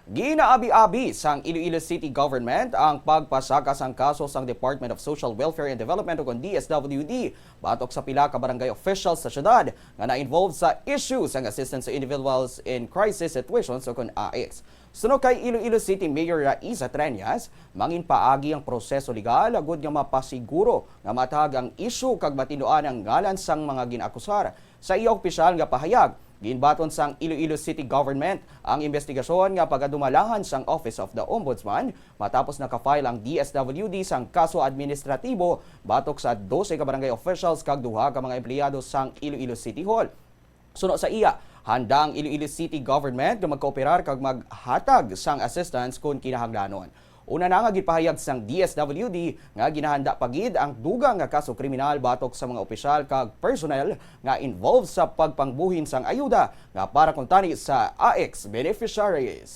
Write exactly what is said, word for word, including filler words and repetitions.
Ginaabi-abi sang Iloilo City Government ang pagpasaka sang kaso sang Department of Social Welfare and Development, ukon D S W D, batok sa pila ka barangay officials sa syudad nga na-involve sa issue sang assistance to individuals in crisis situations, ukon A I C S. Suno kay Iloilo City Mayor Raisa Treñas, mangin paagi ang proseso legal agud nga mapasiguro nga matag ang issue kag matinduan ang ngalan sang mga gin-akusar. Sa iya opisyal nga pahayag, ginbaton sang Iloilo City Government ang investigasyon nga pagadumalahan sang Office of the Ombudsman matapos naka-file ang D S W D sang kaso administratibo batok sa dose ka barangay officials kag duha ka mga empleyado sang Iloilo City Hall. Suno sa iya, handa ang Iloilo City Government nga magkooperar kag maghatag sang assistance kon kinahanglanon. Una na nga gipahayag sang D S W D nga ginahanda pa gid ang dugang nga kaso kriminal batok sa mga opisyal kag personnel nga involved sa pagpangbuhin sang ayuda nga para kuntani sa A I C S beneficiaries.